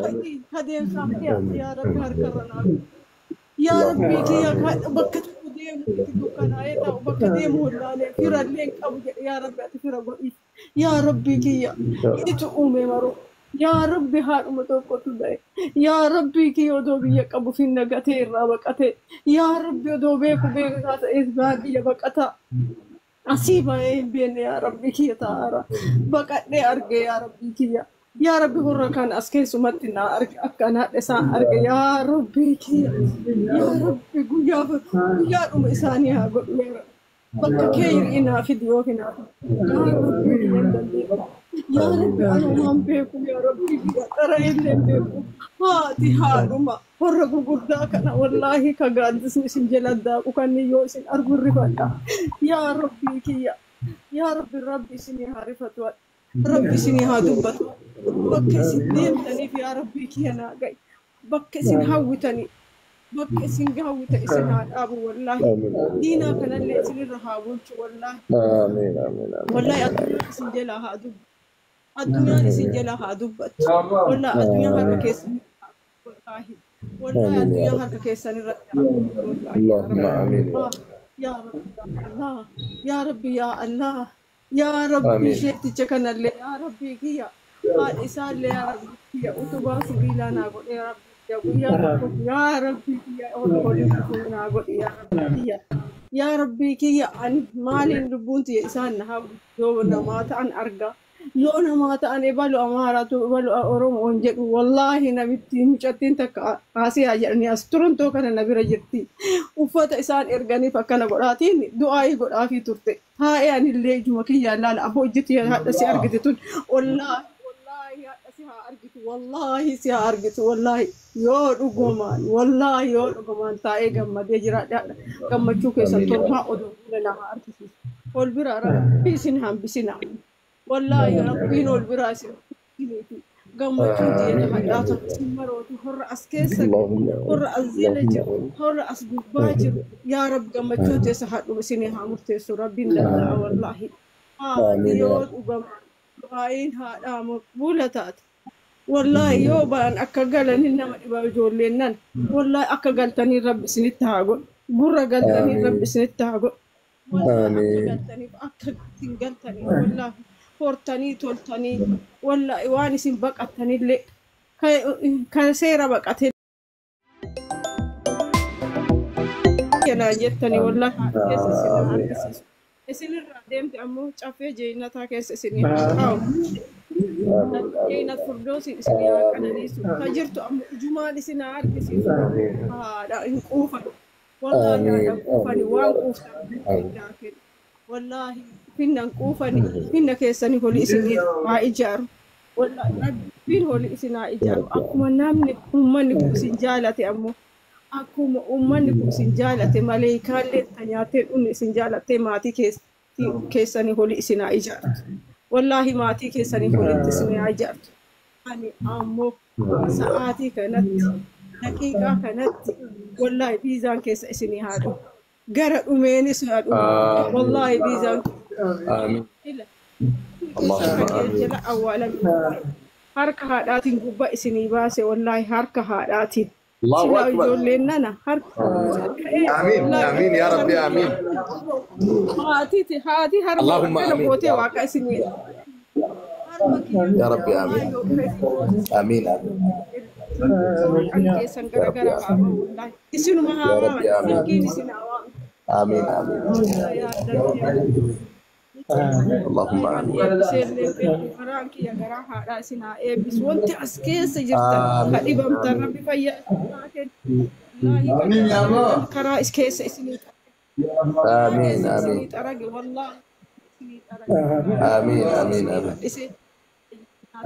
Amiin. Ka deemsaaf dhiyaate yaa Rabbi harkarra naa godhi. Yaa Rabbii kiyya bakka tokko deemu itti dukkanaa'ee taa'u bakka deemu wallaalee firallee hin qabu jedhe yaa Rabbi ati fira godhiif. Yaa Rabbii kiyya situ uume maroo. Yaa Rabbi haadhuma tokkotu da'e. Yaa Rabbii kiyya odoo biyya qabu finna gatee irraa baqatee. Yaa Rabbi odoo beeku beekaa ta'ees baadiyya baqataa. Asii bahee hin beekne yaa Rabbii kiyya taa'aara. Baqadhee arge yaa Rabbii kiyya. Yaa Rabbi warra kana as keessumatti naa arge akka ana haadha isaan arge yaa Rabbii kiyya. Yaa Rabbi guyyaa guyyaadhuma isaanii haa godhu yaa Rabbi. Bakka kee hir'inaa fidi yoo kinaaf. Yaa Rabbii kiyya hin dandeenya. Yaa Rabbi anumaan beeku yaa Rabbii kiyya qara illee hin beeku. Haati haadhuma warra gurguddaa kana wallaahi ka gaaddisni isin jala daaqu kanneen yoo isin argu rifadha. Yaa Rabbii kiyya. Yaa Rabbi Rabbi isinii haa rifatu. Rabbi isinii haa dubbatu. Bakka isin deemtaniif yaa Rabbii kiyya naa ga'i. Bakka isin hawwitanii bakka isin hawwitan isin haa dhaabu wallaahi. Diinaa kanallee isinirra haa bulchu wallaahi. Amiin. Amiin. Amiin. Wallaahi addunyaan isin jalaa haa dubbattu. Addunyaan isin jalaa haa dubbattu. Wallaahi addunyaan harka keessan wallaahi. Wallaahi addunyaan harka keessan irratti haa dubbattu wallaahi yaa Allahumma Rabbi. amiin. Yaa Rabbi yaa Allah. Yaa Rabbi yaa Allah. Yaa Rabbi Amiin. sheetticha kanallee yaa Rabbi kiyya. Haadha isaallee yaa Rabbi kiyya utubaa sibiilaa naa godhe yaa Rabbi kiyya guyyaa tokko yaa Rabbi kiyya ol olii dhufuu naa godhe yaa Rabbi kiyya. Yaa Rabbii kiyya ani maaliin lubbuun tiyya isaan na hawwu yoo namaa ta'an arga. Yoo namaa ta'an ebalu Amaaraatu ebalu Oromoon jedhu wallaahi namitti mucattiin takka Asiyaa jedhanii as Torontoo kana na bira jirti. Uffata isaan erganiif akkana godhaatiin du'aayii godhaafii turte. Taa'ee anillee ijuma kiyyaan laala aboo ijji haadha si argite tun wallaahi wallaahi haadha si haa argitu wallaahi si haa argitu wallaahi yoo dhugumaan wallaahi yoo dhugumaan taa'ee gammadee jiraadhe haadha gammachuu keessan torbaa oduu fuula na haa argisiisu. Ol bira rabbi isin hambisina. Wallaahi rabbiin ol biraa isin hambisiniiti. Gammachuun tiyya hadhaa tokko isin marootu horra as keessa horra as jala jiru horra as gubbaa jiru yaa rabbi gammachuu teessa hadhu isinii haa murteessu rabbiin danda'a wallaahi. Haati yoo dhugamaan du'aa'iin haadhaa maqbuula taate wallaahi yoo ba'an akka galanii nama dhiba ijoolleen nan wallaahi akka galtanii rabbi isinitti haa godhu gurra galtanii rabbi isinitti haa godhu wallaahi akka galtaniif akka isin galtanii wallaahi hortanii toltanii wallaahi waan isin baqattanillee kan seera baqatee kanaan jettanii wallaahi haadha keessa isin haa argisiisu. Isinirraa deemte ammoo caffee jeenataa keessa isinii haa kaa'u. Jeenat furdoosiin isinii haa qananiisu. Ka jirtu ammoo ijumaan isin haa argisiisu. Haadha hin quufan. Wallaahi haadha hin quufani waan quuftan haa kennu. Wallaahi finna hin quufani finna keessanii holii isinii haa ijaaru. Wallaahi rabbiin holii isin haa ijaaru. Akkuma namni uummanni kun isin jaalate ammoo akkuma uummanni kun isin jaalate malee kaallee nyaattee dhumni isin jaalattee maatii keessanii holii isin haa ijaartu. Wallaahi maatii keessanii holitti isin haa ijaartu. Ani ammoo sa'aatii kanatti daqiiqaa kanatti wallaahi viizaan keessa isinii haa dhumu. Gara dhumeenis haa dhumu. Wallaahi viizaan Amiin. ila keessa kan jala awwaalame harka haadhaatiin gubbaa isinii baase wallaahi harka haadhaatiin. Allahu Silaa akbar. ijoolleen nana harka Amiin. Amiin yaa Rabbi amiin. haati haati harma Allahumma akkana amiin. gootee waaqa isinii harma kiyya Yaa Rabbi amiin. Amiin. Amiin. Kan keessan garagara haa ba'u wallaahi. Isinuma haa Yaa Rabbi waaman amiin. silkiin isin haa waaman. Amiin. Amiin. Allahumma amiin. Eebbiseellee beeku garaan kiyya garaa haadhaa isin haa eebbisu. Wanti as keessa jirtan ka Amiin. dhibamtan rabbi fayyaa isin haa kennu. Wallaahi ka karaa is keessa isinii karaa Amiin. keessa Amiin. isinii xarage wallaahi isinii xarage. Amiin. Keessa Amiin. isinii Amiin. bal'ise.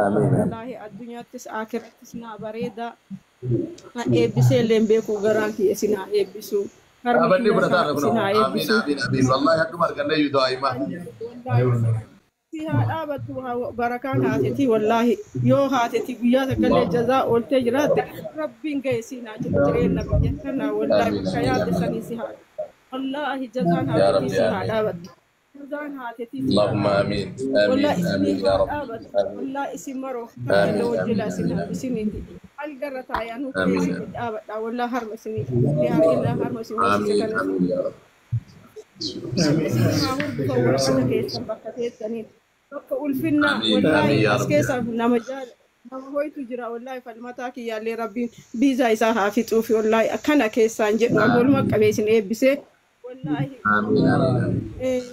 Amiin. Wallaahi addunyaattis aakirattis naa bareeda. Na eebbisee illee hin beeku garaan kiyya isin haa eebbisu. Harmi Dhaabbanni kiyya fudhataarra isin kunoo. haa Amiin. eebbisu. Amiin. Amiin. Wallaahi akkuma arganne iyyuu daa'ima. Si haa dhaabattu haa barakaan haatetii wallaahi yoo haatetii guyyaa takkallee jazaa ooltee jiraatte rabbiin ga'e siin haa jedhu jireenya biyya kanaa wallaahi Amiin. bakka Amiin. yaadde Amiin. sanii si haa wallaahi jazaan Yaa haatetii Rabbi si haa amiin. dhaabattu. Rozaan haatetii Allahumma amiin. Wallahi Amiin. Amiin isinii yaa haa Rabbi. dhaabatu. Amiin. Wallahi isin maroo Amiin. harka wajjila Amiin. isin Amiin. isiniiti. Algarra taayaa nuuf Amiin. isinii dhaabadha. Wallahi harma isinii yaa harma isin hoosise Amiin. kana Amiin yaa Rabbi. isin haa hordofan waraqata keessan bakka teessaniin. Bakka ulfinnaa Amiin. Amiin wallahi yaa as Rabbi. keessa nama jaala nama hoytu jira wallahi falmataa kiyyaallee rabbiin biizaa isaa haa fixuufi wallahi akkana keessaan jedhu amma walumaa qabee isin eebbisee wallahi Amiin. Amiin. Amiin.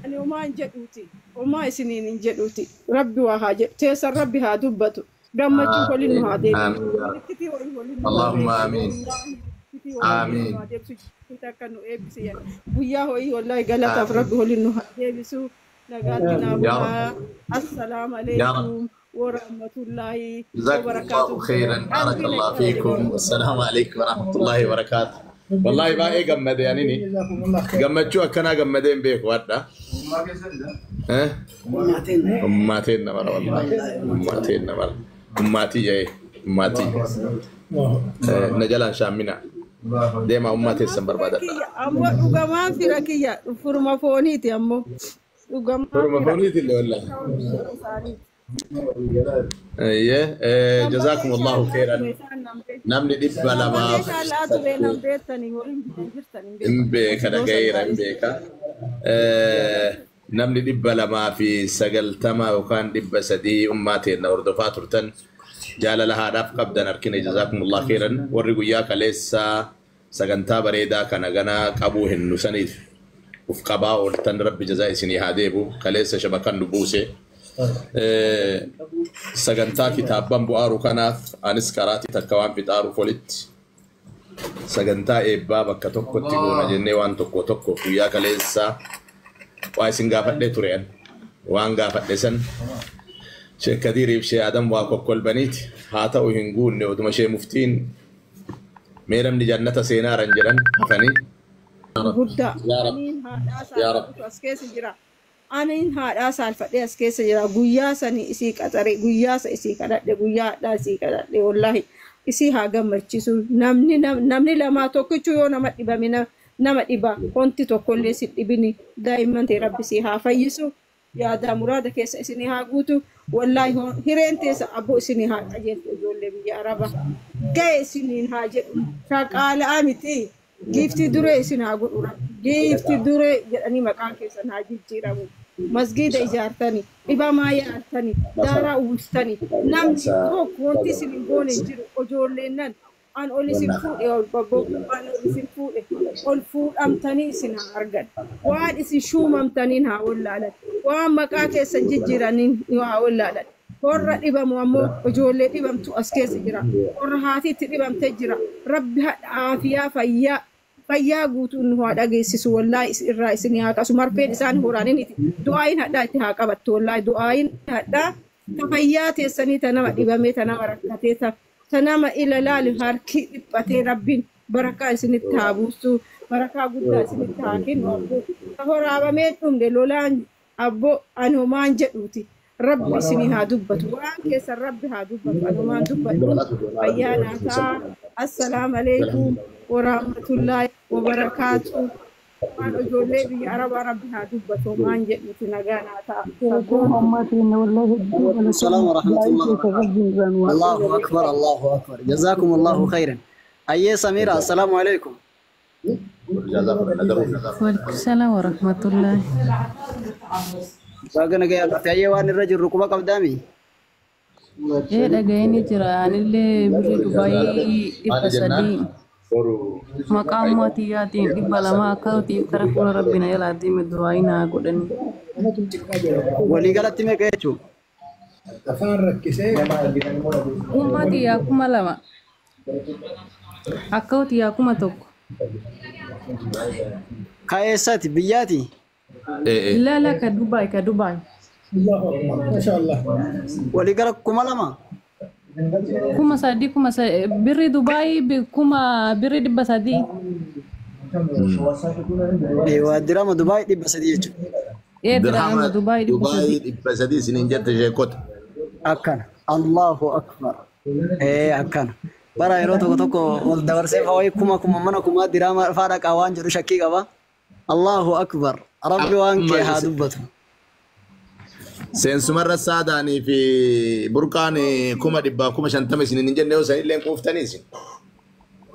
Ani homaa hin jedhuuti homaa isiniin hin jedhuuti rabbi waa haa jedhu teessan rabbi haa dubbatu gammachuu waliin nu haa Amiin. deebisu Amiin yaa Rabbi. walittitii waliin waliin nu haa Allahumma deebisu amiin. wallahi walittitii waliin waliin Amiin. nu haa deebisu akka nu eebbise guyyaa ho'ii wallahi galataaf Amiin. rabbi waliin nu haa deebisu nagaatti naa Yaa bulaa Rabbi. assalaamu Yaa Rabbi. alaikum warahmatullaahi جزاكم الله wabarakaatuh خيرا بارك qalbii na الله qabde فيكم والسلام عليكم ورحمة الله وبركاته والله ما إيه قمد يعني ني قمد شو أكنا قمدين بيك ودا ها أماتين نمر والله أماتين نمر أماتي جاي أماتي نجلا شامنا ديما أماتي السنبر Dhugamaan بعد fira kiyya ammoo dhugamaan fira kiyya furma fooniiti ammoo dhugamaan فرما fira فونيتي اللي ولا isaaniiti. ايه جزاكم Namballee الله shaallaa ture خيرا isaan nan beektan. نمني دبا لما Namballee shaallaa ture nan beektanii waliin bitan jirtan hin hin beekan. beeka Osoo san dhagayeera hin gaa'is. beeka. Namni 290 yookaan 300 ummaa teenna hordofaa turtan jaalala haadhaaf qabdan harkina jazaakumullah khairan warri guyyaa kaleessaa sagantaa bareedaa kana ganaa qabuu hin nusaniif uf qabaa ooltan rabbi jazaa isinii haa deebu kaleessa shabakan nu buuse. Sagantaa kitaabban bu'aaru kanaaf anis karaatii takka waan fixaaruuf walitti sagantaa eebbaa bakka tokkotti goona jennee waan tokko tokko guyyaa kaleessaa waa isin gaafadhee ture an waan gaafadhe san Sheekh Kadiiriif Shee Adam waa kokkolbaniiti haa ta'u hin guunne oduma ishee muftiin mee namni jannata seenaaran jedhan hafanii Guddaa. yaa Rabbi Aniin haadhaa yaa Rabbi saalfadhutu as keessa jira. Aniin haadhaa saalfadhee as keessa jira. Guyyaa sani isii qaxare, guyyaa sa isii kadhadhe, guyyaa hadhaa isii kadhadhe wallahi isii haa gammachiisu. Namni namni lamaa tokkichu yoo nama dhibame nama dhiba. Wanti tokkollee si dhibini daa'imman ta'e rabbi isii haa fayyisu. Yaada muraada keessa isinii haa guutu. Wallahi hireen teessa abboo isinii haa qajeeltu ijoollee biyya Arabaa. Ga'e isiniin haa jedhu. Shaqaala'aa miti. Giiftii duree isin haa godhu rabbi. Giiftii duree jedhanii maqaan keessan haa jijjiiramu. Masgiida ijaartani, dhibamaa yaaltani, daaraa uwwistani. Namni tokko wanti isin hin goone hin jiru. Ijoolleen nan an ol isin fuudhe ol babboo an ol isin fuudhe ol fuudhamtanii isin haa argan. Waan isin shuumamtaniin haa wallaalan. Waan maqaa keessan jijjiiraniin haa wallaalan. Warra dhibamu ammoo ijoollee dhibamtu as keessa jira. Warra haatiitti dhibamtee jira. Rabbi hadha aafiyaa fayyaa fayyaa guutuu nu haa dhageessisu wallaahi irraa isin haa qasu marfeen isaan horaaniniti du'aayin hadhaa itti haa qabattu wallaahi du'aayin hadhaa ta fayyaa teessanii ta nama dhibamee ta nama rakkatee ta nama ila laali harki dhiphatee rabbiin barakaa isinitti haa buusu barakaa guddaa isinitti haa kennu abboo ta horaabamee dhumde lolaan abboo ani homaan jedhuuti rabbi isinii haa dubbatu waan keessan rabbi haa dubbatu ani homaan dubbadhu fayyaa naa ta'a assalaamu alaikum warahmatullaahi wabarakaatu waan ijoollee biyya arabaa rabbi haa dubbatu homaan jedhuuti nagaa naa ta'a السلام ورحمة الله وبركاته. الله أكبر الله أكبر جزاكم الله خيرا. أيه سميرة السلام عليكم. وعليكم السلام ورحمة الله. باقنا قيا أيه وان الرجل ركوبك قدامي. Ee dhaga'een jira anillee birrii Dubaayii 300 maqaa mootiyyaatiin 200 akka ta'uutiif kara fuula rabbina jalaa deeme du'aa naa godhanii. Walii galatti meeqa jechuun? Uummati yaa 2000 akka ta'uuti yaa 1000. Ka eessaati biyyaati? Lala ka Dubaay ka Dubaay. Walii gala 2000? 3000 birrii Dubaayii kuma birrii 300. Eewwa dirama Dubaay 300 jechuudha. Ee dirhama Dubaay 300. Dubaayii 300 isiniin jette sheekota. Akkana. Allahu akbar. Ee akkana. Bara yeroo tokko tokko ol dabarsee fa'aa kuma kuma mana kuma dirama fa'aa dhaqaa waan jedhu shakkii qaba. Allahu akbar. Rabbi waan kee haa dubbatu. Seensumarra saadaanii fi burqaan 150,000 isin hin jenne yoo san illee quuftanii isin.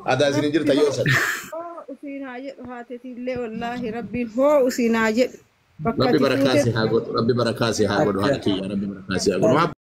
Adaa isin hin jirta yoo san. Hoo usiin haa jedhu haatetillee wallaahi rabbiin hoo usiin haa jedhu. Bakka Rabbi ati barakaa si fuutetti haa godhu. Rabbi barakaa si haa godhu haadha kiyya. Rabbi barakaa si haa godhu.